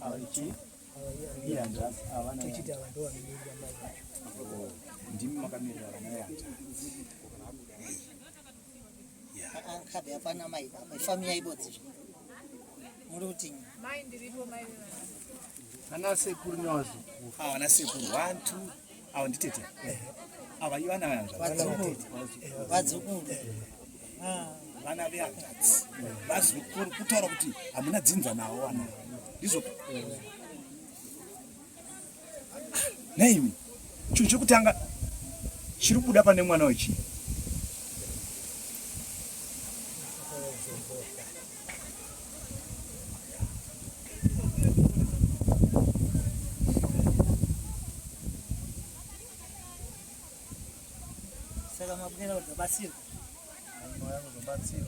Ava ichi ihanzvadzi ava vana Tochiti ava ndo vanomirira mai vacho. Oh, ndimi makamirira vana vehanzvadzi. Kabe hapana mai apa ifami yaibodzi muri kuti Mai ndiripo mai vevana. Ana sekuru nevazukuru. Ava vana sekuru 1 2 ava nditete. Ava ivana vehanzvadzi. vadzukuru vadzukuru Vana vehanzvadzi. Vazukuru kutaura kuti hamuna dzinza navo vana. Ndizvo. Naimi chinhu chekutanga chiri kubuda pane mwana wechii? Saka mabwera kuzobatsirwa. Mauya kuzobatsirwa.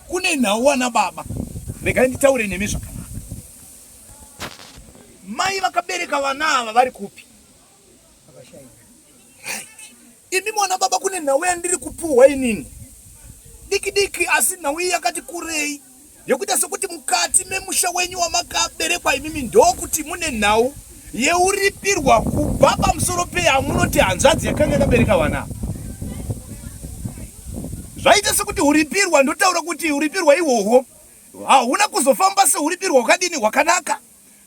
Kune nhau ana baba, regai nditaure nemi zvakanaka. Mai vakabereka vana ava vari kupi? Right. Imi mwana baba, kune nhau yandiri kupuhwa inini diki diki, asi nhau iyi yakati kurei yekuita sekuti mukati memusha wenyu wamakaberekwa imimi ndokuti mune nhau yeuripirwa kubva pamusoro peyamunoti hanzvadzi yakanga yakabereka vana. Zvaita sekuti uripirwa, ndotaura kuti uripirwa ihwohwo hahuna kuzofamba seuripirwa hwakadini hwakanaka,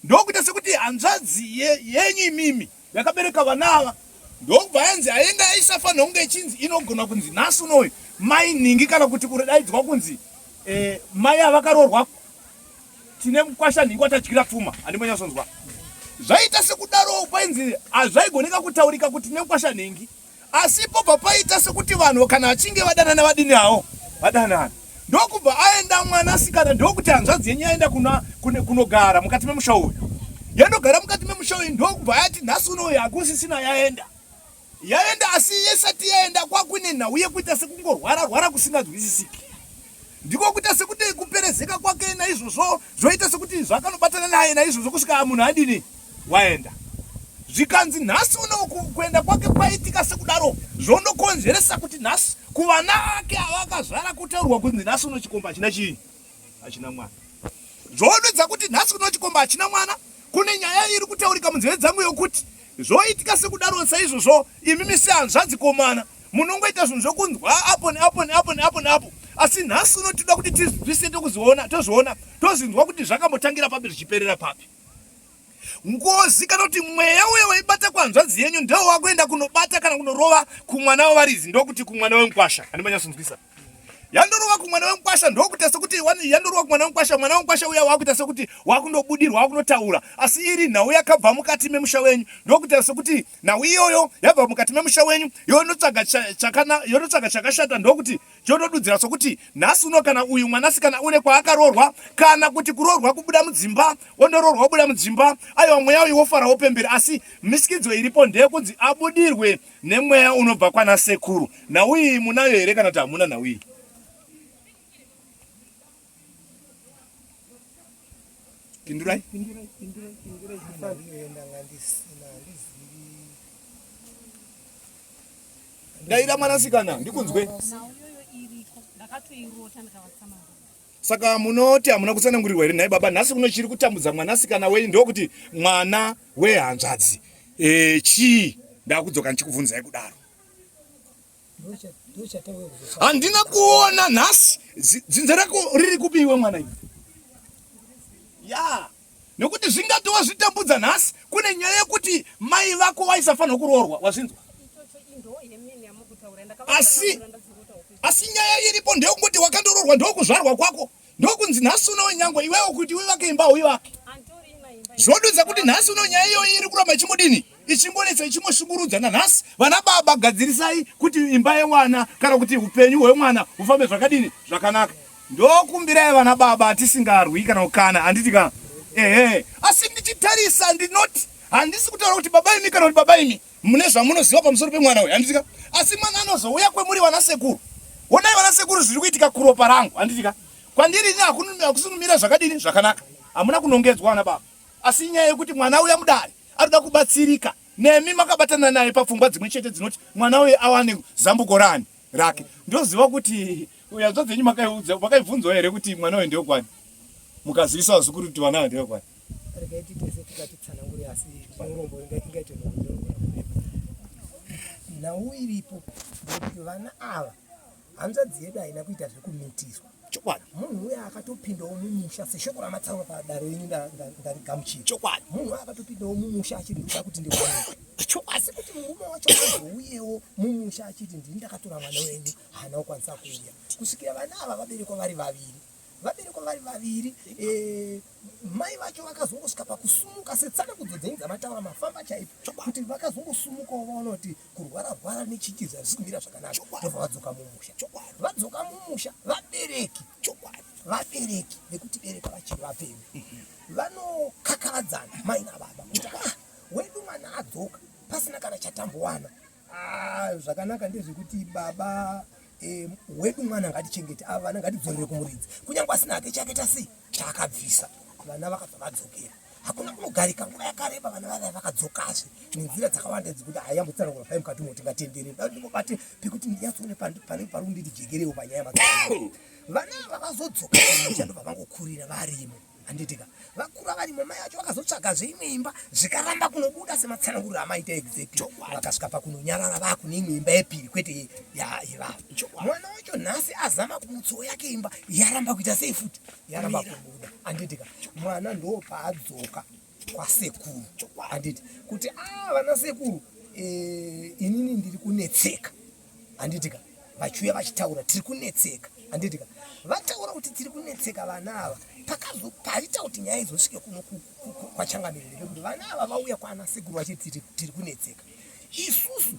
ndokuita sekuti hanzvadzi yenyu imimi yakabereka vana ava ndokubva yanzi ainge aisafanira kunge ichinzi inogona kunzi nhasi unoyu mai nhingi kana kuti kudaidzwa kunzi eh, mai avakaroorwa tine mukwasha nhingi watadyira pfuma handimbonyatsonzwa zvaita sekudaro painzi hazvaigoneka kutaurika kuti tine mukwasha nhingi Asi pobva paita sekuti vanhu kana vachinge vadanana vadini havo vadanana. Ndokubva aenda mwanasikana ndokuti hanzvadzi yenyu yaenda kuna kunogara mukati memusha uyu. Yandogara mukati memusha uyu ndokubva yati nhasi unoyu hakusisina yaenda. Yaenda asi yesati yaenda kwakuine nhau yekuita sekungorwara rwara kusinganzwisisiki. Ndiko kuita sekuti kuperezeka kwake naizvozvo zvoita sekuti zvakanobatana naye naizvozvo kusvika munhu adini waenda. Zvikanzi nhasi uno kuenda kwake kwaitika sekudaro zvondokonzeresa kuti nhasi kuvana ake avakazvara kutaurwa kunzi nhasi uno chikomba hachina chii hachina mwana. Zvoonedza kuti nhasi uno chikomba hachina mwana. Kune nyaya iri kutaurika munzeve dzangu yokuti zvoitika sekudaro saizvozvo imimi sehanzvadzi komana munongoita zvinhu zvokunzwa apo neapo neapo neapo neapo asi nhasi uno tinoda kuti tizvise tokuziona tozviona tozvinzwa kuti zvakambotangira papi zvichiperera papi. Ngozi kana kuti mweya uye waibata kuhanzvadzi yenyu ndewo wakuenda kunobata kana kunorova kumwana wevaridzi ndokuti kumwana wemukwasha. Handimanyasonzwisa. Yandorova kumwana wemukwasha ndokuita sekuti yandorova kumwana wemukwasha, mwana wemukwasha uya wakuita sekuti wakundobudirwa wakunotaura, asi iri nhau yakabva mukati memusha wenyu ndokuita sekuti nhau iyoyo yabva mukati memusha wenyu yonotsvaga chakana yonotsvaga chakashata ndokuti chotodudzira sokuti nhasi uno kana uyu mwanasikana une kwaakaroorwa kana kuti kuroorwa kubuda mudzimba wondoroorwa kubuda mudzimba aiwa mweya uyu wofara wopembera asi misikidzo iripo ndeyekunzi abudirwe Nemweya unobva kwana sekuru. Nhau iyi munayo here kana kuti hamuna nhau iyi? Pindurai. Pindurai, pindurai, pindurai. Nhau iyoyo ndanga ndisina, handizivi. Daira mwanasikana ndikunzwe. Nhau iyoyo iriko ndakatoirota ndikavatsanangurira. Saka munoti hamuna kutsanangurirwa here nhai baba? Nhasi kuno chiri kutambudza mwanasikana wenyu ndokuti mwana wehanzvadzi e, chii? Ndakudzoka ndichikubvunzai kudaro. Handina kuona nhasi dzinza rako riri kupi iwe mwana iwe? Ya, nekuti zvingatova zvitambudza nhasi kune nyaya yekuti mai vako vaisafanirwa kuroorwa, wazvinzwa? Asi asi nyaya iripo ndeyekungoti wakandoroorwa ndokuzvarwa kwako ndokunzi nhasi uno nyangwe iwewo kuti uivake imba uivake zvodudza kuti nhasi uno nyaya iyoyi iri kuramba ichingodini ichingonetsa ichingoshungurudza nanhasi vana baba gadzirisai kuti imba yemwana kana kuti upenyu hwemwana hufambe zvakadini zvakanaka ndokumbirai vana baba tisingarwi kana kukana handiti ka ehe asi ndichitarisa ndinoti handisi kutaura kuti baba imi kana kuti baba imi Mune zvamunoziva pamusoro pemwana uyu handitika? Asi mwana anozouya kwemuri vana sekuru. Honai vana sekuru zviri kuitika kuropa rangu handitika? Kwandiri ini hakusi kumira zvakadini zvakanaka. Hamuna kunongedzwa vana baba. Asi inyaya yekuti mwana uya mudare anoda kubatsirika nemi makabatana naye papfungwa dzimwe chete dzinoti mwana uyu awane zambuko rani. Rake. Ndoziva kuti hanzvadzi yenyu makaiudza makaibvunzwa here kuti mwana uyu ndewekwani? Mukazivisa vazukuru kuti vana ava ndewekwani? Regai titese tikatitsanangure asi tinorombo ingaite nhoroondo. Nhau iripo ndeyekuti vana ava hanzvadzi yedu haina kuita zvekumitiswa. Chokwadi. Munhu uya akatopindawo mumusha seshoko ramatsaura padare renyu ndarigamuchira. Chokwadi. Munhu uya akatopindawo mumusha achiti ndikuda kuti ndiwanike. Chokwadi. Asi kuti murume wacho azouyewo mumusha achiti ndini ndakatora mwana wenyu haana kukwanisa kuuya kusvikira vana ava vaberekwa vari vaviri. Vaberekwa vari vaviri eh, mai vacho vakazongosvika pakusumuka setsanangudzo dzenyu dzamataura mafamba chaipo kuti vakazongosumukawo vaona kuti kurwara rwara nechichi zvazvisi kumira zvakanaka ndobva vadzoka mumusha. Vadzoka mumusha vabereki vabereki vekutibereka vachiri vapenyu vanokakavadzana mai nababa kuti ah, wedu mwana adzoka pasina kana chatambowana. Ah, zvakanaka ndezvekuti baba eh, wedu mwana ngatichengete ava vana ngatidzorere kumuridzi kunyange asina hake chake tasi chaakabvisa vana vakabva vadzokera hakuna kunogarika nguva yakareba vana vavaya vakadzokazve nenzira dzakawanda dzekuti hayambotsanangura pai mukati umo tingatenderere dai ndingobate pekuti ndinyatsoone pane pari kunditi jekerewo panyaya makaa vana ava vazodzoka kumusha ndobva vangokurira varimo Handitika vakura varimo mai vacho vakazotsvagazve imwe imba zvikaramba kunobuda sematsananguriro amaita exactly vakasvika pakunonyarara vakune imwe imba yepiri kwete yevava mwana wacho nhasi azama kumutsuwo yake imba yaramba kuita sei futi yaramba kubuda handitika mwana ndopaadzoka kwasekuru handiti kuti a ah, vana sekuru eh, inini ndiri kunetseka handitika vachiuya vachitaura tiri kunetseka handitika vataura kuti tiri kunetseka vana ava pakazopaita kuti nyaya izosvike kuno kwachangamire ndepekuti vana ava vauya kwana sekuru vachiti tiri kunetseka isusu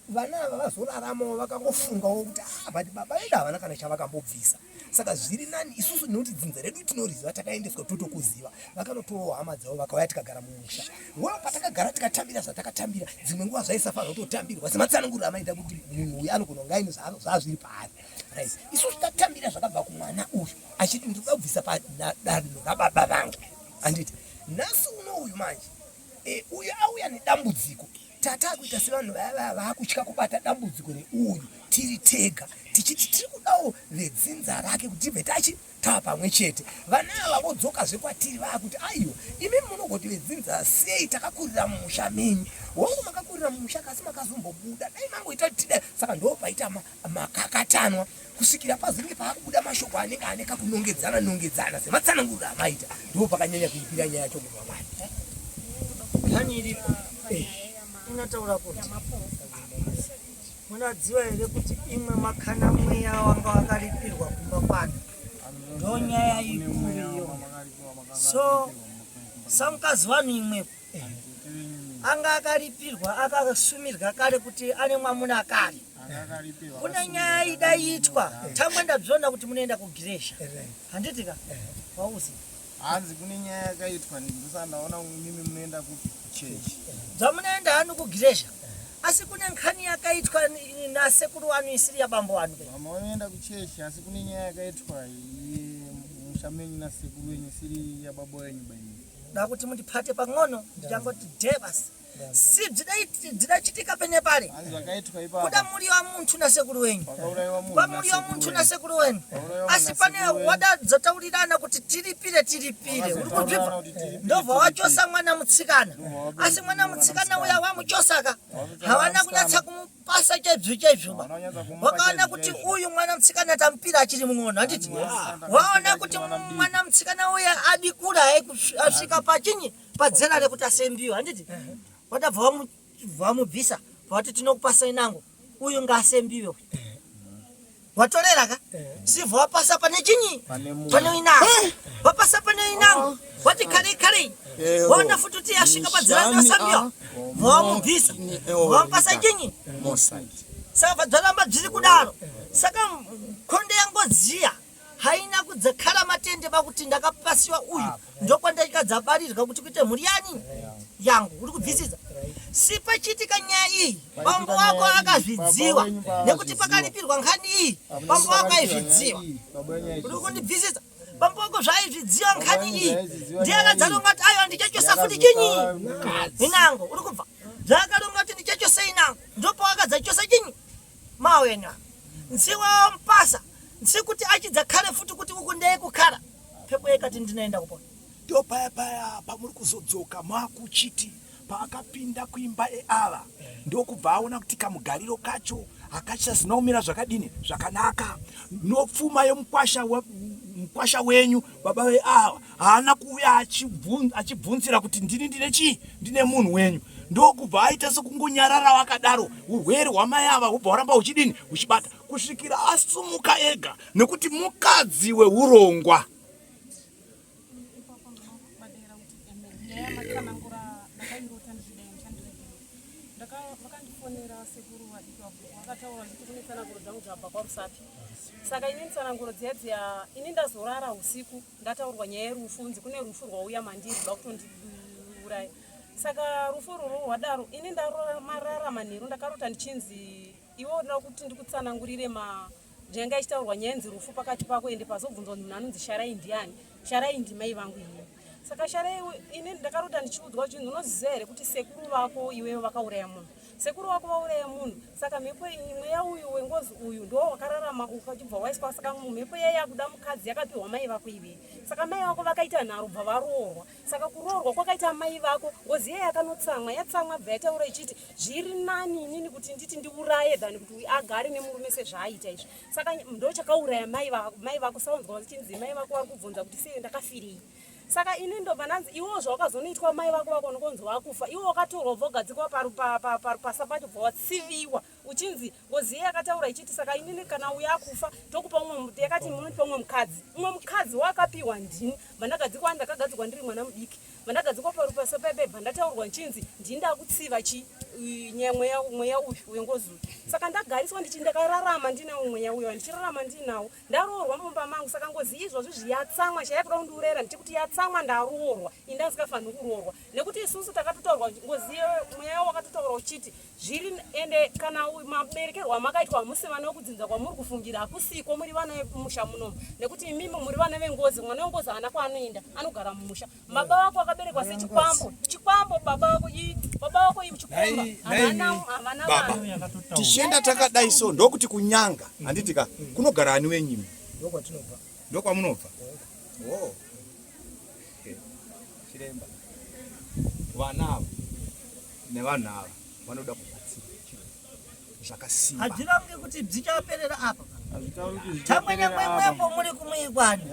vana ava vazoraramawo vakangofungawo kuti ah, but baba vedu havana kana chavakambobvisa saka zviri nani isusu nekuti dzinza redu tinoriziva takaendeswa totokuziva vakanotorawo hama dzavo vakauya tikagara mumusha wewo patakagara tikatambira zvatakatambira dzimwe nguva zvaisafanira kutotambirwa sematsananguriro amaita kuti munhu uyu anogona kunge aine zvaazviri paari right isusu tatambira zvakabva kumwana uyu achiti ndiri kuda kubvisa padanho rababa vangu handiti nhasi uno uyu manje e, uyu auya nedambudziko tatakuita sevanhu vaya vaya vaakutya kubata dambudziko reuyu tiri tega tichiti tiri kudawo vedzinza rake kuti tibve tachi tava pamwe chete vana ava vodzokazve kwatiri vaakuti aiwa imi munogoti vedzinza sei takakurira mumusha menyu hongu makakurira mumusha kasi makazombobuda dai mangoita kuti tidai saka ndo paita makakatanwa kusvikira pazenge paakubuda mashoko anenge ane kakunongedzana nongedzana sematsananguriro amaita ndo pakanyanya kuipira nyaya yacho munhu wamwari Nhani iripo eh. inotaura kuti munadziva here kuti imwe makana mweya wanga wakaripirwa kumba kwanu ndonyaya ikuru iyo so samukadzi vanhu imwepo anga akaripirwa akasumirwa kare kuti ane mwamuna kare kune nyaya idaitwa tangwe ndabzona kuti munoenda kugiresha handiti ka wauzi hanzi kune nyaya yakaitwa ndosaka ndaona mimi munoenda kuchechi dzamunoenda hanu kugiresha asi kune nkhani yakaitwa nasekuru wanu isiri yabambo wanu mama vanoenda kuchechi asi kune nyaya yakaitwa yemusha menyu nasekuru wenyu isiri yababa wenyu baini da kuti mundipate pang'ono ndichangoti de basi si dzidachitika pene pale kuda muriwa munthu na sekuru wenyu kwamuriwa munthu na sekuru wenyu asi pane wadadzotaurirana kuti tiripire tiripire uri kuzvibva ndobva wachosa mwana mutsikana asi mwana mutsikana uya wamuchosaka hawana kunyatsa kumu pasa chaizvo chaizvo ba wakaona kuti uyu mwana mutsikana tamupira achiri mung'ono handiti waona kuti mwana mutsikana uya adikura asvika pachinyi padzera rekuti asembiwa handiti watabva wamubvisa wati tinokupasa inango uyu ngaasembiwe uyu watorera ka sivho wapasa pane chinyi pane inango wapasa pane inango wati kare kare waona futi kuti yasvika padzira ndosambia vawamubvisa wamupasa chinyi saka vadzaramba dziri kudaro saka konde yangodziya haina kudzakhala matende pakuti ndakapasiwa uyu ndokwandakadzabarirwa kuti kuite mhuri yani yangu uri kubvisisa si pachiitika nyaya iyi bambo wako akazvidziwa nekuti pakaripirwa nkhani iyi bambo wako aizvidziwa uri kundibvisisa bambo wako zvaaizvidziwa nkhani iyi ndiye akadzaronga kuti aiwa ndichachosa futi chinyi inango uri kubva zvaakaronga kuti ndichachosa inango ndopawakadzachosa chinyi. Mawu enu apa nsiwampasa nsikuti achidzakhale futi kuti uku ndeye kukhala mphepo ikati ndinaenda kupona. Ndopaya paya pamuri kuzodzoka makuchiti paakapinda kuimba eava ndokubva aona kuti kamugariro kacho hakachasina kumira zvakadini zvakanaka nopfuma yemukwasha mukwasha wenyu baba veava haana kuuya achibvunzira kuti ndini ndine chii ndine munhu wenyu ndokubva aita sekungonyarara wakadaro urwere hwamai ava hubva hwaramba huchidini huchibata kusvikira asumuka ega nekuti mukadzi weurongwa Vakandifonera sekuru vadiki vakataura vachiti kune tsananguro dzangu dzabva kwaRusape. Saka ini tsananguro dziya dziya ini ndazorara usiku ndataurwa nyaya yerufu nzi kune rufu rwauya mandiri kuda kutondiuraya. Saka rufu ruru rwadaro ini ndarara manheru ndakarota ndichinzi iwe unoda kuti ndikutsanangurire ma yanga ichitaurwa nyaya yenzi rufu pakati pako ende pazobvunzwa munhu anonzi Sharai ndiani. Sharai ndimai vangu ini. Saka Sharai ini ndakarota ndichiudzwa kuti unoziva here kuti sekuru vako iwewe vakauraya munhu. Sekuru vako vauraya munhu saka mhepo iyi mweya uyu wengozi uyu ndo wakararama ukachibva waiswa saka mhepo iya yakuda mukadzi yakapiwa mai vako iwewe. Saka mai vako vakaita nharo bva varoorwa. Saka kuroorwa kwakaita mai vako ngozi iya yakanotsamwa yatsamwa bva yataura ichiti zviri nani inini kuti nditi ndiuraye than kuti agare nemurume sezvaaita izvi. Saka ndochakauraya mai vako mai vako saunzwa vachinzi mai vako vari kubvunza kuti sei ndakafirei. Saka ini ndobva ndanzi iwewo zvawakazonoitwa mai vako vako nokonzi wakufa iwe wakatorwa ubva wagadzikwa parupasa pacho bva watsiviwa uchinzi ngozi iye yakataura ichiti saka inini kana uyo akufa tokupa umwe yakati munotipa umwe mukadzi umwe mukadzi wakapiwa ndini bva ndagadzikwa ndakagadzikwa ndiri mwana mudiki bva ndagadzikwa parupasa pepe bva ndataurwa ndichinzi ndini ndakutsiva chi mweya mweya uyu wengozi uyu saka ndagariswa ndichi ndakararama ndinawo mweya uyo ndichirarama ndinawo Ndaroorwa mumba mangu saka ngozi izvozvi zviyatsamwa chaiya kuda kundiurayira ndichikuti yatsamwa ndaroorwa ini ndandisikafaniri kuroorwa nekuti isusu takatotaurwa ngozi mweya wakatotaura uchiti zviri ende kana maberekerwo amakaitwa hamusi vana vekudzinza kwamuri kufungira hakusiko muri vana vemusha munomu nekuti imimi muri vana vengozi mwana wengozi haana kwaanoenda anogara mumusha Baba vako vakaberekwa sechikwambo. Chikwambo baba vako i baba vako i chikomba. Havana havana vana. Tichienda takadai so ndokuti kunyanga handiti ka kunogara ani wenyu imi? Ndokwatinobva. Ndokwamunobva. Oh. Chiremba. Vana ava nevanhu ava vanoda kubatsirwa zvakasimba. Hazvirange kuti bzichaperera apa. Tangwe nyangwe mwepo muri kumuikwani.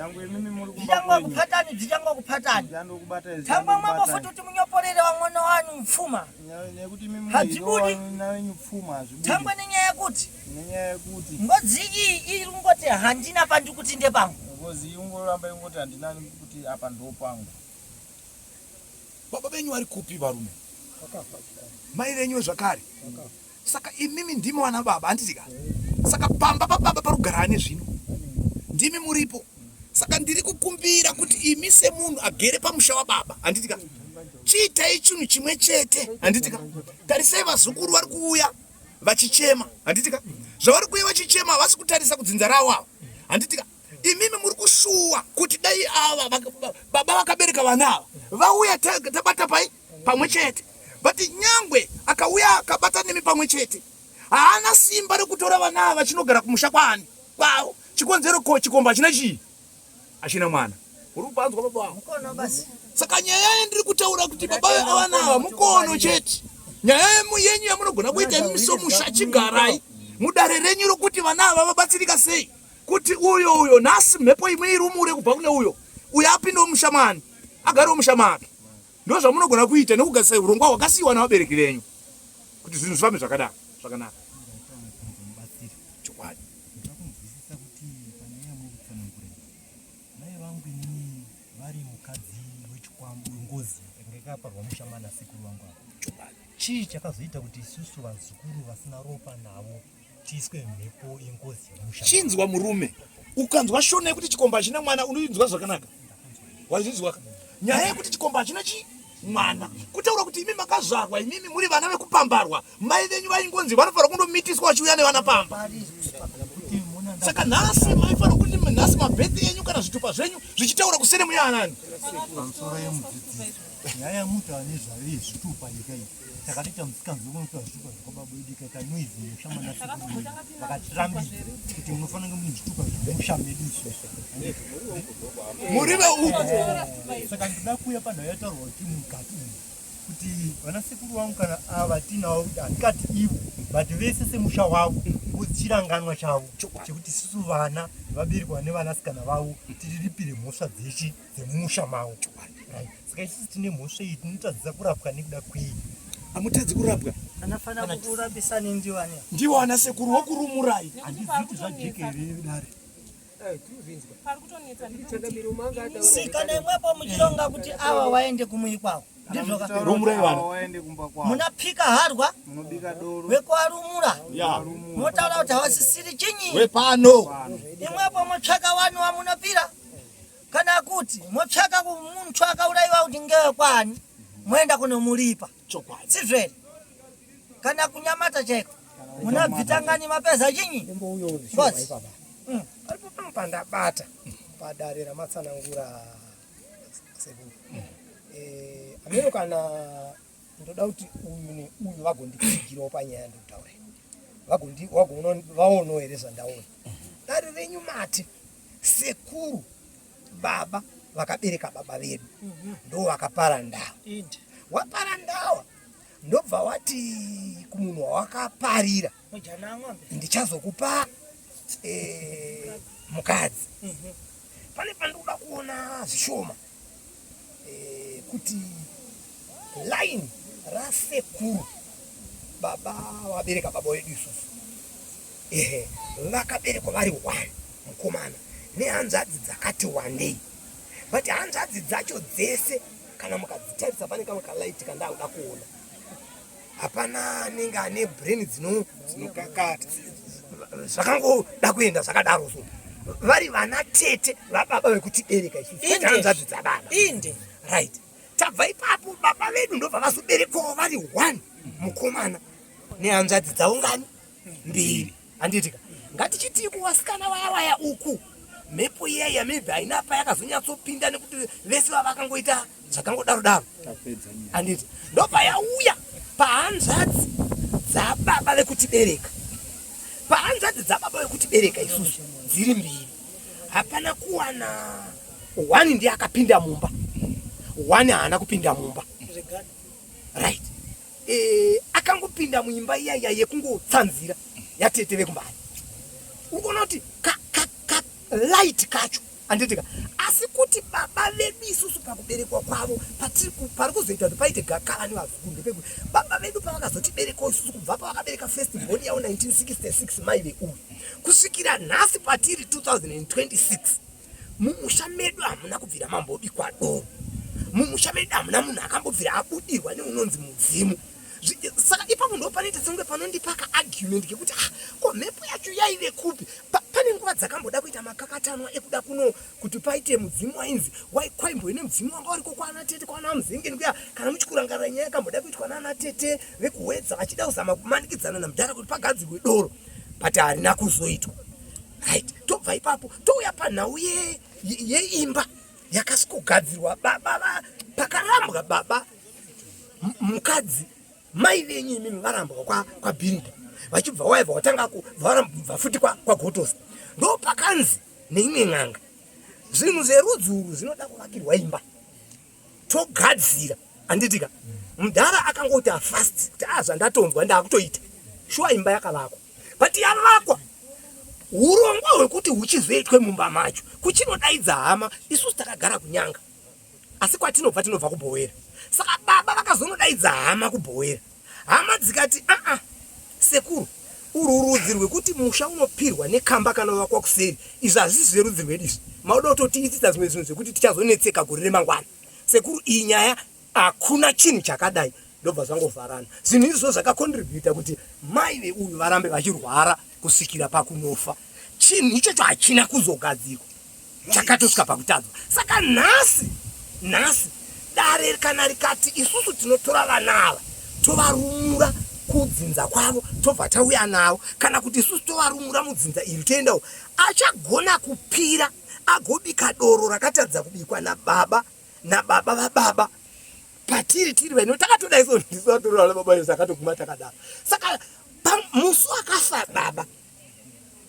Zvichangwa kupatani zvichangwa kupatani. Tangwe mwepo futi kuti munyoporere wamwana wanu mfuma. Hazvibudi. Tangwe nenyaya yekuti ngozi iyi iri kungoti handina pandikuti ndepangu. Ngozi iyi ungoramba ingoti handina kuti apa ndopangu. Baba venyu vari kupi varume? Mai venyu zvakare. Saka imimi ndimi vana baba handiti ka? Saka pamba pababa pari kugara ani zvino? Ndimi muripo. Saka ndiri kukumbira kuti imi semunhu agere pamusha wababa handiti ka? Chiitai chinhu chimwe chete handiti ka? Tarisai vazukuru vari kuuya vachichema handiti ka? Zvavari kuuya vachichema havasi kutarisa kudzinza ravo ava handiti ka? Imimi muri kushuwa kuti dai ava baba vakabereka vana ava vauya tabata pai pamwe chete but nyangwe akauya akabata nemi pamwe chete haana simba rekutora vana ava vachinogara kumusha kwaani kwavo chikonzero ko chikomba hachina chii hachina mwana uri kupanzwa baba wavo saka nyaya yandiri kutaura kuti baba vana ava mukono chete nyaya yenyu yamunogona kuita imi somusha chigarai mudare renyu rokuti vana ava vabatsirika sei kuti uyo uyo nhasi mhepo imwe irumure kubva kune uyo uyo apinde musha mani agarewo musha make ndozvamunogona kuita nekugadzisa urongwa hwakasiyiwa navabereki venyu kuti zvinhu zvifambe zvakadaro zvakanaka chokwadi mai vangu inini vari mukadzi wechikwambo wengozi yanga yakaparwa musha mana sekuru vangu ava chii chakazoita kuti isusu vazukuru vasina ropa navo tiiswe mhepo yengozi yemusha. Chinzwa murume, ukanzwa shona yekuti chikomba hachina mwana unoinzwa zvakanaka. Wazvinzwa? Nyaya yekuti chikomba hachina chi mwana kutaura kuti imi makazvarwa imimi muri vana vekupambarwa mai venyu vaingonzi vanofanira kundomitiswa vachiuya nevana pamba saka nhasi maifanira kuti nhasi mabhethi enyu kana zvitupa zvenyu zvichitaura kusere muyaanani pamusoro yemudzidzisi. Nyaya yamutaura nezvayo yezvitupa nyika iyi takatoita musikanzwa wekunotora zvitupa zvakwababa wedu ikaita noise musha mana sekuru wedu vakatirambidza kuti munofanira kunge mune zvitupa zvemusha medu isusu. Muri veuku. Saka ndoda kuuya panhau yataurwa kuti mukati umu kuti vana sekuru vangu kana ava tinawo handikati ivo but vese semusha wavo chiranganwa chavo chekuti isusu vana vaberekwa nevanasikana vavo tiriripire mhosva dzechi dzemumusha mavo. Right. Saka isusu tine mhosva iyi tinotadzisa kurapwa nekuda kwei? Hamutadzi kurapwa. Anofanira kukurapisani ndiwani? Ndiwo ana sekuru wokurumurai. Handizivi kuti zvajeka here dare. Si kana imwepo muchironga kuti ava waende kumuyi kwavo. Ndizvo ka? Rumurai vana. Waende kumba kwavo. Munapika harwa Munobika doro. wekuarumura. Ya. Motaura kuti havasisiri chinyi. Wepano. Imwepo motsvaka wani wamunopira. Kana kuti motsvaka kumuntu akauraiwa kuti ngewe kwani moenda kunomuripa. Chokwadi. Sizvo here? Kana kunyamata chaiko munabvitangani mapeza chinyi? Ngozi. Paripo pamwe pandabata padare ramatsanangura sekuru. Eh, ameno kana ndoda kuti uyu neuyu vagonditsigirawo panyaya yandikutaura iyi. Vagondi vagoona vaonawo here zvandaona. Dare renyu mati sekuru baba vakabereka baba vedu ndo vakapara ndawa. Wapara ndawa ndobva wati kumunhu wawakaparira ndichazokupa eh, mukadzi. Pane pandikuda kuona zvishoma eh, kuti line rasekuru baba vabereka baba wedu isusu ehe vakaberekwa vari one mukomana nehanzvadzi dzakati wandei but hanzvadzi dzacho dzese kana mukadzitarisa pane kamwe kalight kandakuda kuona hapana anenge ane brain dzinokakata zvakangoda kuenda zvakadaro so vari vana tete vababa vekutibereka isusu kwete hanzvadzi dzababa inde right tabva ipapo baba vedu ndobva vazoberekwawo vari one mukomana nehanzvadzi dzavo ngani mbiri handitika ngatichitii kuvasikana vaya vaya uku mhepo iya iya maybe haina payakazonyatsopinda nekuti vese vavakangoita zvakangodaro daro handiti ndobva yauya pahanzvadzi dzababa vekutibereka pahanzvadzi dzababa vekutibereka isusu dziri mbiri hapana kuwana one ndiye akapinda mumba one haana kupinda mumba right e, akangopinda muimba iya iya yekungotsanzira yatete vekumbari urikuona kuti ka, ka, ka light kacho handitika asi kuti baba vedu isusu pakuberekwa kwavo pari kuzoita kuti paite gakava nevazukuru ndepekuti baba vedu pavakazotiberekawo isusu kubva pavakabereka first born yavo 1966 mai veuyu kusvikira nhasi patiri 2026 mumusha medu hamuna kubvira mambobikwa doro mumusha medu hamuna munhu akambobvira abudirwa neunonzi mudzimu saka ipapo ndo panoita sekunge panondipa kaargument kekuti ah, ko mhepo yacho yaive kupi pane nguva dzakamboda kuita makakatanwa ekuda kuno kuti paite mudzimu wainzi kwaimbove nemudzimu wanga uriko kwana tete kwana muzengeni kuya kana muchikurangarira nyaya yakamboda kuitwa nana tete vekuhwedza vachida kuzama kumanikidzana namudhara kuti pagadzirwe doro but harina kuzoitwa right tobva ipapo touya panhau yeimba ye, ye yakasvikogadzirwa baba pakarambwa baba mukadzi mai venyu imimi varambwa kwabhiridha vachibva waibva watanga varambwa futi kwagotosa ndo pakanzi neimwe n'anga zvinhu zverudzi urwu zvinoda kuvakirwa imba togadzira handitika mudhara akangoti afast kuti a zvandatonzwa ndakutoita shuwa imba yakavakwa but yavakwa urongwa hwekuti huchizoitwe mumba macho kuchinodaidza hama isusu takagara kunyanga asi kwatinobva tinobva kubhowera saka baba vakazonodaidza hama kubhowera hama dzikati aa sekuru urwu rudzi rwekuti musha unopirwa nekamba kana vakwa kuseri izvi hazvisi zverudzi rwedu izvi mauda kutotiitisa zvimwe zvinhu zvekuti tichazonetseka gore remangwana sekuru iyi nyaya hakuna chinhu chakadai ndobva zvangovharana zvinhu izvozvo zvakakontributa kuti mai veuyu varambe vachirwara kusvikira pakunofa chinhu ichocho hachina kuzogadzirwa chakatosvika pakutadzwa saka nhasi nhasi dare kana rikati isusu tinotora vana ava tovarumura kudzinza kwavo tobva tauya navo kana kuti isusu tovarumura mudzinza iri toendawo achagona kupira agobika doro rakatadza kubikwa nababa nababa vababa. Patiri tiri vaino takatodai so ndisu vatorora baba vedu takatoguma takadaro. Saka musi wakafa baba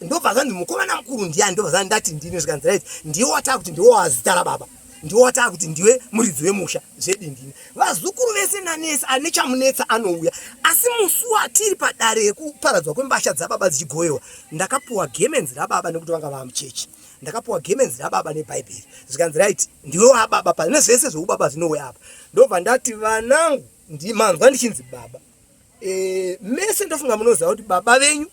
ndobva zvanzi mukomana mukuru ndiyani, ndobva zvanzi ndati ndini, zvikanzi right, ndiwe wataa kuti ndiwe wazita rababa, ndiwe wataa kuti ndiwe muridzi wemusha, zvedi ndini. Vazukuru vese nanesi ane chamunetsa anouya. Asi musi watiri padare yekuparadzwa kwembasha dzababa dzichigovewa, ndakapuwa gemenzi rababa nekuti vanga vamuchechi. Ndakapuwa gemenzi rababa nebhaibheri, zvikanzi right, ndiwe wababa pane zvese zveubaba zvinouya apa. Ndobva ndati vanangu, manzwa ndichinzi baba. E, mese ndofunga munoziva kuti baba venyu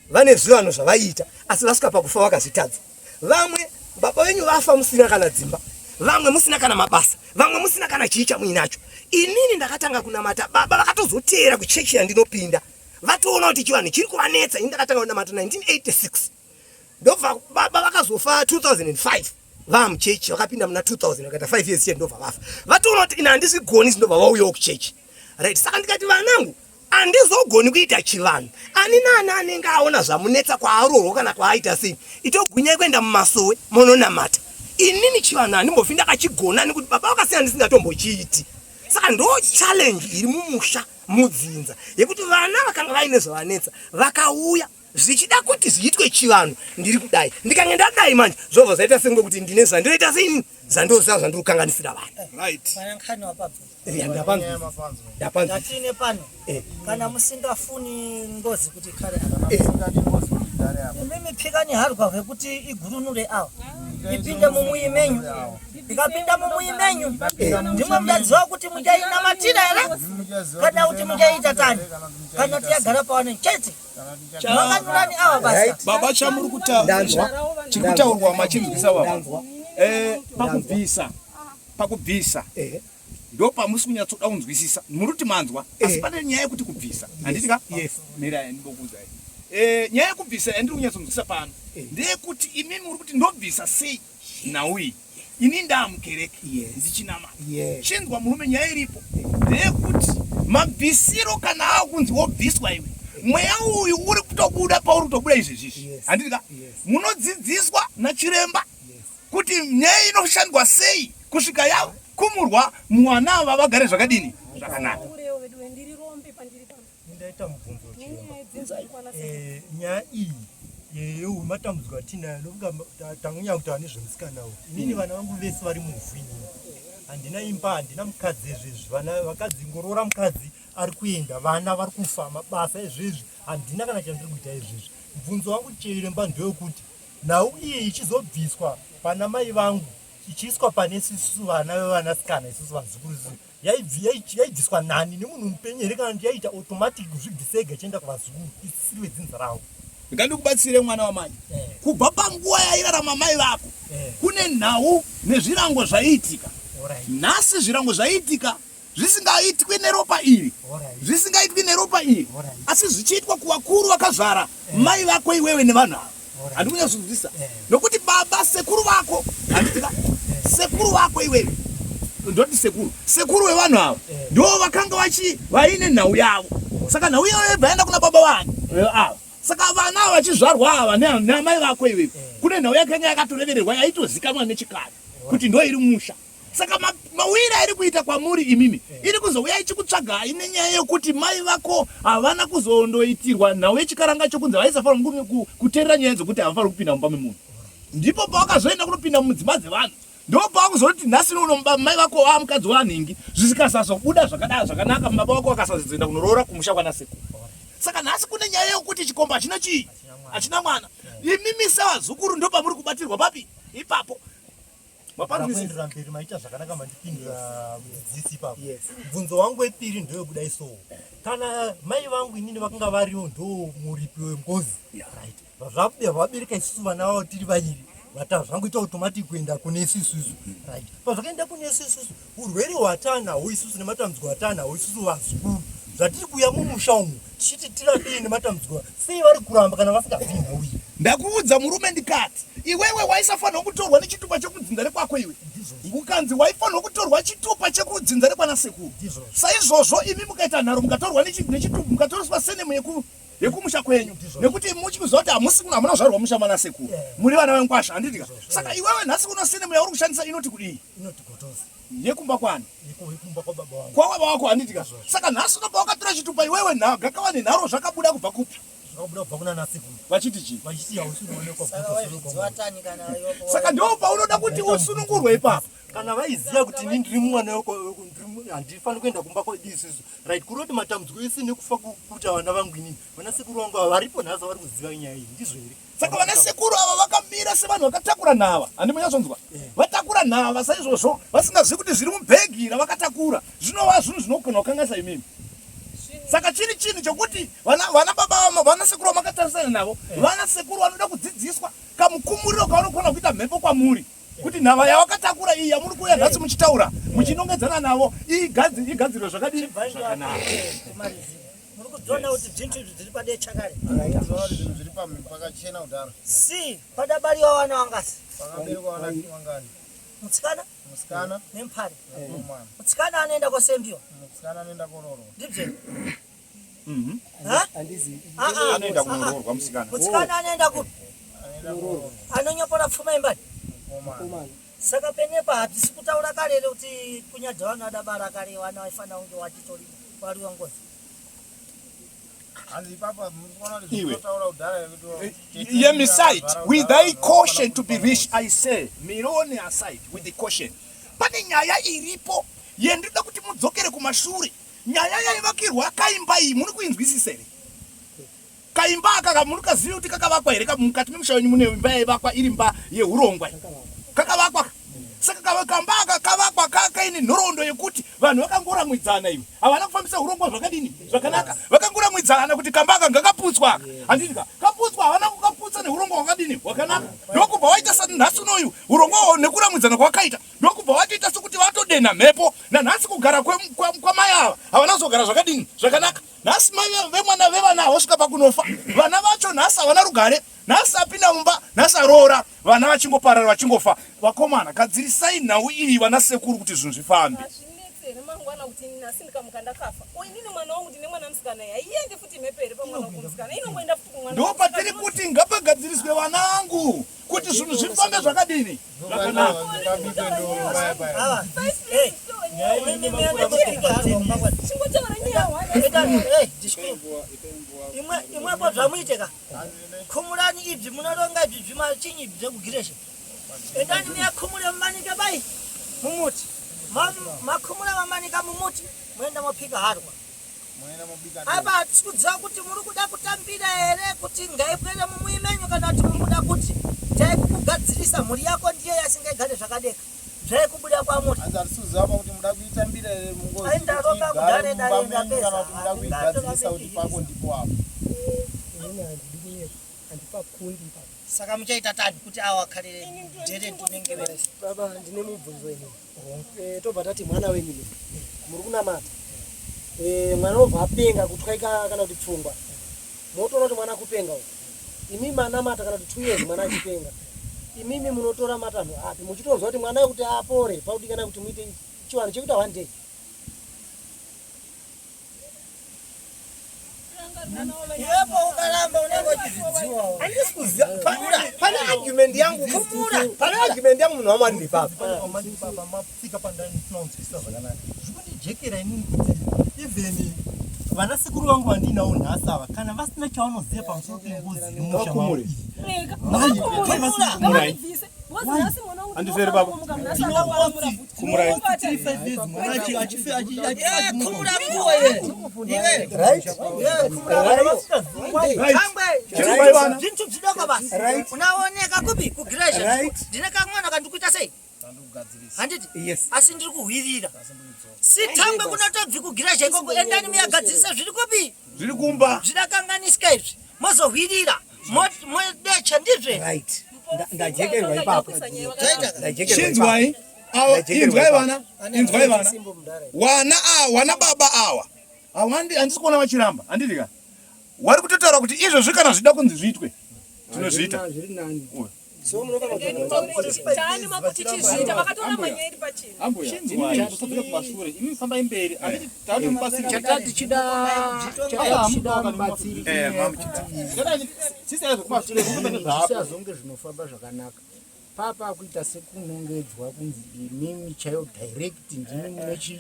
vane zvivanhu zvavaiita asi vasvika pakufa vakazvitadza. Vamwe baba venyu vafa musina kana dzimba, vamwe musina kana mabasa, vamwe musina kana chii chamuinacho. Inini ndakatanga kunamata baba vakatozoteera kuchechi yandinopinda, vatoona kuti chivanhu chiri kuvanetsa. Ini ndakatanga kunamata 1986 ndobva baba vakazofa 2005 vamuchechi, vakapinda muna 2000 vakaita 5 years chete ndobva vafa. Vatoona kuti ini handizvigoni, ndobva vauyawo kuchechi. Right, saka ndikati vanangu handizogoni kuita chivanhu. Ani naani anenge aona zvamunetsa kwaaroorwa kana kwaaita sei, itogwinyai kuenda mumasowe mononamata. Inini chivanhu handimbofi ndakachigona nekuti baba vakasiya ndisingatombochiiti. Saka ndo challenge iri mumusha mudzinza yekuti vana vakanga vaine zvavanetsa vakauya zvichida kuti zviitwe chivanhu, ndiri kudai, ndikange ndadai manje zvobva zvaita senge kuti ndine zvandinoita sei zvandoziva zvandiri kukanganisira vanhu. Right. Pana nkhani wapabva. Ndapanzwa. Ndapanzwa. Ndatine pano. Kana musingafuni ngozi kuti ikhale apa. Imimi phikani harwa hwekuti igurunure awa. Ipinde mumuyi menyu. Ikapinda mumuyi menyu. Ndimwe muchaziva kuti muchainamatira here? Kana kuti muchaita tani? Kana tiyagara pawane chete. Makanyurani awa basa. Baba chamuri kutaura chiri kutaurwa machinzwisa baba. Pakubvisa. Pakubvisa. Ndo pamusi kunyatsoda kunzwisisa. Muri kuti manzwa asi pane nyaya yekuti kubvisa. Handiti ka? Yes. Mira ndimbokuudzai. Nyaya yekubvisa yandiri kunyatsonzwisisa pano ndeyekuti imimi muri kuti ndobvisa sei nhau iyi. Ini ndaamukereke ndichinamata. Chinzwa murume, nyaya iripo ndeyekuti mabvisiro kana akunzi wobviswa iwe, mweya uyu uri kutobuda pauri kutobuda izvezvi izvi. Handiti ka? Munodzidziswa nachiremba kuti nyaya inoshandwa sei kusvika yakumurwa mwana ava vagare zvakadini zvakanaka. Ndaita mubvunzo chiremba. Nyaya iyi yematambudziko atinayo nokunga tangonyanya kutaura nezvemusikana uyu. Inini vana vangu vese vari muvhu inini. Handina imba, handina mukadzi ezvezvi. Vana vakadzi ngoroora mukadzi ari kuenda, vana vari kufa, mabasa ezvezvi handina kana chandiri kuita ezvezvi. Mubvunzo wangu chiremba ndewekuti nhau iyi ichizobviswa pana mai vangu ichiiswa pane isusu vana vevanasikana isusu vazukuru isusu yaibviswa nani nemunhu mupenyu here kana kuti yaiita automatic kuzvibvisa ega ichienda kuvazukuru isisiri vedzinza ravo? Ngandikubatsire mwana wamai. Kubva panguva yairarama mai vako kune nhau nezvirango zvaiitika. Nhasi zvirango zvaiitika zvisingaitwi neropa iri, zvisingaitwi neropa iri, asi zvichiitwa kuvakuru vakazvara mai vako iwewe nevanhu ava. Handiri kunyatsonzwisisa nokuti baba sekuru vako, handiti ka? Sekuru vako iwewe, ndoti sekuru, sekuru vevanhu ava ndo vakanga vachi vaine nhau yavo. Saka nhau yavo yaibva yaenda kuna baba vani ava. Saka vana ava vachizvarwa ava neamai vako iwewe, kune nhau yakanga yakatorevererwa yaitozikanwa nechikare kuti ndo iri musha. Saka mawira airi kuita kwamuri imimi iri kuzouya ichikutsvagai nenyaya yekuti mai vako havana kuzondoitirwa nhau yechikaranga chokunzi vaisafanira kuteerera nyaya dzokuti havafaniri kupinda mumba memunhu. Ndipo pavakazoenda kunopinda mudzimba dzevanhu. Ndipo pavakuzoti nhasi uno mai vako vaa mukadzi wanhingi zvisikasazobuda zvakadaro zvakanaka baba vako vakasazoenda kunoroora kumusha kwana sekuru. Saka nhasi kune nyaya yokuti chikomba hachina chii? Hachina mwana. Imimi sevazukuru ndopamuri kubatirwa papi? Ipapo. Mapanzwisisa mberi maita zvakanaka mandipindura mudzidzisi ipapo. Mubvunzo wangu wepiri ndewekudai so. Kana mai vangu inini vakanga variwo ndo muripi wengozi. Right. Zvabuda vabereka isusu vana vavo tiri vairi. Vata zvangoita automatic kuenda kune isu isusu. Right. Pazvakaenda kune isu isusu urwere hwatanawo isusu nematambudziko atanawo isusu vazukuru. Zvatiri kuuya mumusha umu tichiti tirapei nematambudziko sei vari kuramba kana vasingazivi nhau iyi. Ndakuudza murume ndikati iwewe waisafanirwa kutorwa nechitupa chekudzinza rekwako iwe. Ukanzi waifanirwa kutorwa chitupa chekudzinza rekwana sekuru. Saizvozvo imi mukaita nharo mukatorwa nechitupa mukatoreswa senemu yekumusha kwenyu nekuti muchikuziva kuti hamusi hamuna kuzvarwa musha mana sekuru. Muri vana venkwasha handiti ka? Saka iwewe nhasi uno senemu yauri kushandisa inoti kudii? Inoti gotozi. Yekumba kwani? Yekumba kwababa wangu. Kwababa wako handiti ka? Saka nhasi unobva wakatora chitupa iwewe gakava nenharo zvakabuda kubva kupi? Zvakabuda kubva kuna nasekuru. Vachiti chii? Vachiti hausi kuonekwa Saka waizvidziva tani kana iwepo? Saka ndipo paunoda kuti usunungurwe ipapo. Kana vaiziva kuti ini ndiri mwana handifaniri kuenda kumba kwedu isusu. Right, kuroti matambudziko ese nekufa kuita vana vangu inini. Vana sekuru vangu ava varipo nhasi vari kuziva nyaya iyi. Ndizvo here? Saka vana sekuru ava vakamira sevanhu vakatakura nhava. Handi munyatsonzwa? Vatakura nhava saizvozvo vasingazivi kuti zviri mubhegi ravakatakura zvinova zvinhu zvinogona kukanganisa imimi. Saka chiri chinhu chokuti vana vana baba vana sekuru vamakatarisana navo, vana sekuru vanoda kudzidziswa kamukumuriro kavanogona kuita mhepo kwamuri. Kuti nhava yavakatakura iyi yamuri kuuya nhasi muchitaura muchinongedzana navo igadzirwe zvakadii zvakanaka. Muri kudziona kuti zvinhu izvi zviri padecha kare. Zvinhu zviri pakachena kudaro. Si padabariwa vana vangasi. Pakaberekwa vana vangani? Mutsikana? Musikana nemphare. Mutsikana anoenda kosembiwa. Musikana anoenda kororwa. Ndibye. Handizi. Anoenda kunoroorwa musikana. Mutsikana anoenda kupi? Anonyopora pfuma imbani. Saka penepa hatisi kutaura kare kuti kunyadza vanhu vadabara kare vana vaifanira kunge vachitori variwa ngozi. Iwe. Yemisite with thy caution to be rich I say mirone aside with the caution. Pane nyaya iripo yendinoda kuti mudzokere kumashure. Nyaya yaivakirwa kaimba iyi muri kuinzwisisa here? Kaimba aka muri kaziva kuti kakavakwa here mukati memusha wenyu mune imba yaivakwa iri imba yehurongwa kakavakwa? Saka kamba aka kavakwa kakaine nhoroondo yekuti vanhu vakangoramwidzana iwe havana kufambisa hurongwa zvakadini zvakanaka vakangoramwidzana kuti kamba aka ngakaputswa aka handiti ka kaputswa havana kukaputsa nehurongwa hwakadini hwakanaka ndokubva waita sanhasi unoyu hurongwa nekuramwidzana kwakaita ndokubva watoita sekuti vatodenha mhepo nanhasi kugara kwamai ava havana kuzogara zvakadini zvakanaka nhasi mai vemwana vevana havosvika pakunofa vana vacho nhasi havana rugare nhasi apinda mumba nhasi aroora vana vachingoparara vachingofa. Vakomana gadzirisai nhau iyi vana sekuru kuti zvinhu zvifambe. Hazvinetsi here mangwana kuti nhasi ndikamuka ndakafa o inini mwana wangu ndine mwana musikana haiendi futi mhepo here pamwana wangu musikana inongoenda futi kumwana ndo patiri kuti ngapagadziriswe vanangu kuti zvinhu zvifambe zvakadini zvakanaka. Imwepo zvamuiteka khumurani ibvi munoronga ibvi zvimachinyi ibvi zvekugiresha endani muyakhumure mumanike bai mumuti makhumura mamanika mumuti moenda mopika harwa apa hatisi kuziva kuti muri kuda kutambira here kuti ngaipwere mumui menyu kana kuti muri kuda kuti taikukugadzirisa mhuri yako ndiyo yasingaigare zvakadeka zvaikubuda kwamuri. Hanzi hatisi kuziva pakuti muda kuitambira here mungozi Ai, ndaronga kuti igare kudare mumba dare menyu kana ndapedza. kuti muda kuigadzirisa kuti pako ndipo apo. Inini handidi kunyepa handipakundi ipapo. Saka muchaita tani kuti awa kharire dhere ndinenge vere. Baba ndine mubvunzo ini. Tobva tati mwana wenyu imi muri kunamata. Mwana obva apenga kutwaika kana kuti pfungwa. Motoona kuti mwana kupenga uku. Imi manamata kana kuti 2 years mwana achipenga. Imimi munotora matanho api muchitonzwa kuti mwana kuti apore paudikana kuti muite chivanhu chekuita one day. Iwepo ukaramba unenge uchizvidziwawo. Handisi kuziva pane argument yangu pane argument yangu munhu waMwari ndepapa. Baba mapfika pandandinonzwisisa zvakanaka. Zvikundijekera inini kuti even vana sekuru vangu vandinawo nhasi ava kana vasina chavanoziva pamusoro pengozi iri mumusha mavo iyi. Handizvere baba. Kumurai. Khumura nguo iwe. Iwe. Right? Iwe khumura. Chirubai vana. Zvintu zvidoko basi. Right. Unaoneka kupi kugiresha. Right. Ndine kamwana kandikuita sei? Handiti? Yes. Asi ndiri kuhwirira. Sitangwe kunotobvi kugiresha ikoko endani muyagadzirisa zviri kupi? Zviri kumba. Zvidakanganisika izvi. Mozohwirira. Modecha ndizve. Right. Ndajekerwa ipapo. Ndajekerwa. Chinzwai. Awa inzwai vana. Inzwai vana. Wana awa wana baba awa. Awandi handisi kuona vachiramba. Handiti ka? Wari kutotaura kuti izvozvi kana zvida kunzi zviitwe. Tinozviita. Zviri nani. Uyu. So munofanira Taani makuti chizviita vakatora manyaya iri pachena. Ambuya, kumashure imi fambai mberi handiti tauti mubatsiri Chatatichida mubatsiri. Sisai zvekumashure Zvisazonge zvinofamba zvakanaka. Papa kuita sekunongedzwa kunzi imimi chaiyo direct ndimi mune chii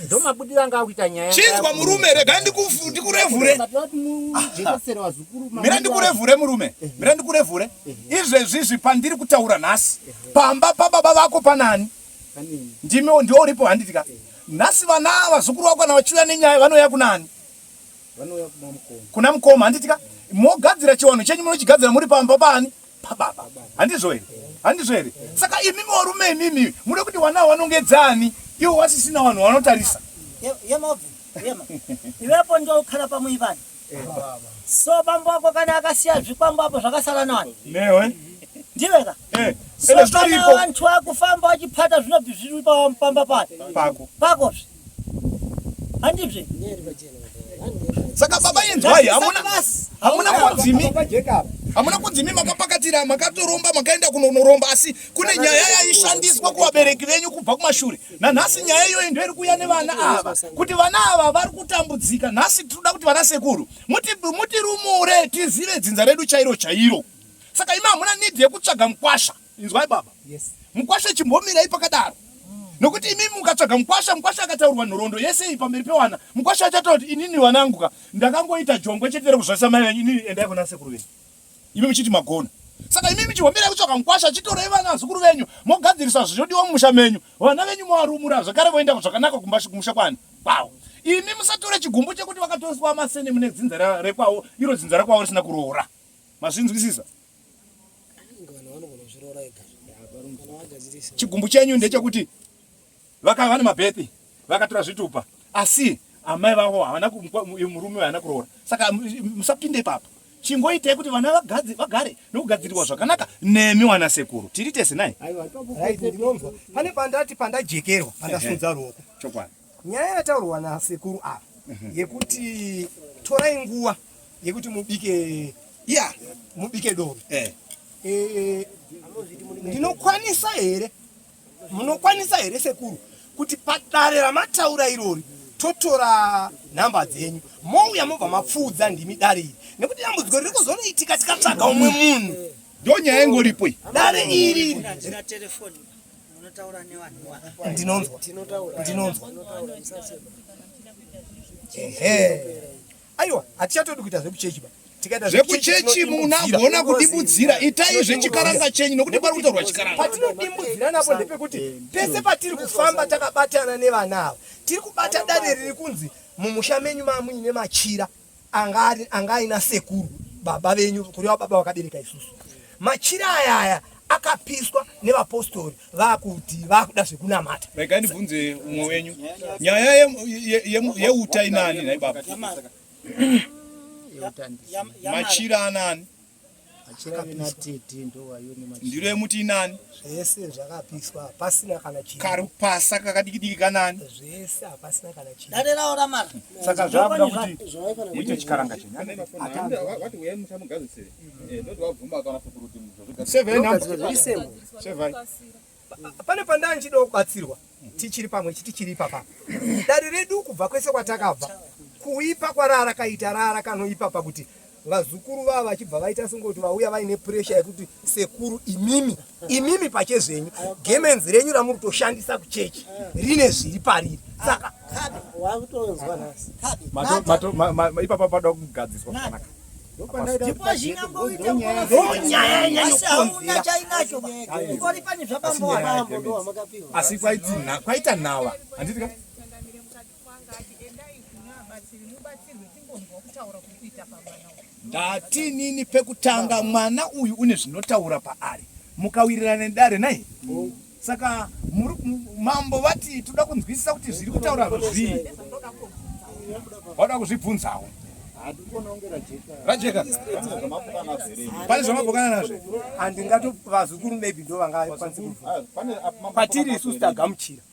ndomabudiro anga akuita nyaya. Chinzwa murume, regai ndikurevhure. Mira ndikurevhure murume, mira ndikurevhure. Izvezvizvi pandiri kutaura nhasi, pamba pababa vako panani? Ndimi ndiwo uripo handitika? Nhasi vana vazukuru vako kana vachiuya nenyaya vanouya kunani? Kuna mukoma handitika? Mogadzira chiwanhu chenyu munochigadzira muri pamba paani? Pababa. Handizvo here? Handizvo here? Saka imimi varume imimi muda kuti wana vanongedzani ivo vasisina vanhu vanotarisa. Yema yema. Iwepo ndio ukhala pamuivani. So bambo wako kana akasiya zvikwambo apo zvakasara nani? Newe. Ndiwe ka? Eh. So kana vantu vakufamba vachipata zvinobvi zviri pamba pake. Pako. Pako zve. Handizve? Saka baba inzwai hamuna hamuna kunzimi hamuna kunzimi makapakatira makatoromba makaenda kunonoromba asi kune nyaya yaishandiswa kuvabereki venyu kubva kumashure nanhasi nyaya iyoyi ndoiri kuuya nevana ava kuti vana ava vari kutambudzika nhasi tinoda kuti vana sekuru mutirumure tizive dzinza redu chairo chairo saka imi hamuna need yekutsvaga mukwasha inzwai baba yes. Mukwasha chimbomirai pakadaro nokuti imimi mukatsvaga mukwasha mukwasha akataurwa nhoroondo yese iyi pamberi pewana mukwasha achataura kuti inini vanangu ka ndakangoita jongwe chete rekuzvarisa mai venyu inini endai kuna sekuru venyu imi muchiti magona saka imimi chimbomirai kutsvaga mukwasha chitorai vana vazukuru venyu mogadzirisa zvinodiwa mumusha menyu vana venyu movarumura zvakare voenda zvakanaka kumusha kwani kwavo imi musatore chigumbu chekuti vakatoiswa masene mune dzinza rekwavo iro dzinza rekwavo risina kuroora mazvinzwisisa Chigumbu chenyu ndechekuti vakava vane mabhethi vakatora zvitupa asi amai vavo havana murume haana kuroora saka musapinde ipapo chingoitai kuti vana vagare nokugadzirirwa zvakanaka nemi wana sekuru tiri tese nai Right, ndinonzwa pane pandati pandajekerwa pandasunza ruoko chokwadi nyaya yataurwa nasekuru ava yekuti torai nguva yekuti mubike yeah mubike doro eh. Eh, ndinokwanisa here munokwanisa here sekuru kuti padare ramataura irori totora nhamba dzenyu mouya mobva mapfuudza ndimi dare iri nekuti dambudziko riri kuzonoitika tikatsvaga umwe munhu ndo nyaya ingoripo iyi dare iri ndinonzwa ndinonzwa ehe Aiwa, hatichatodi kuita zvekuchechi ba. Tikaita zvekuchechi munagona kudimbudzira, itai zvechikaranga chenyu nokuti pari kutaurwa chikaranga. Patinodimbudzira napo ndepekuti pese patiri kufamba takabatana nevana ava, tiri kubata dare riri kunzi mumusha menyu mamuine machira anga anga aina sekuru baba venyu kureva baba vakabereka isusu. Machira aya aya akapiswa nevapostori vakuti vakuda zvekunamata. Regai ndibvunze umwe wenyu nyaya yeuta inani nhai baba? Machira anani? Ndiro yemuti inani? Zvese zvakapiswa hapasina kana chiro. Karupasa kakadikidiki kanani? Zvese hapasina kana chiro. Dare rawo ramara. Saka zvakuda kuti muite chikaranga chenyu. Pane pandaa ndichidawo kubatsirwa tichiri pamwe tichiri ipapa dare redu kubva kwese kwatakabva kuipa kwaraa rakaita raa rakanoipa pakuti vazukuru vava vachibva vaita sengoti vauya vaine puresha yekuti sekuru imimi imimi pachezvenyu gemenzi renyu ramuri kutoshandisa kuchechi rine zviri pariri saka ipapa pada kugadziswa zvakanaka Asi kwaita nhava handiti ka? Ndati inini pekutanga mwana uyu une zvinotaura paari mukawirirana nedare nai saka mambo vati toda kunzwisisa kuti zviri kutaura zvii vada kuzvibvunzawo rajeka pane zvamapokana nazvo handingato vazukuru maybe ndo vangakwanisa kubvunza patiri isusu tagamuchira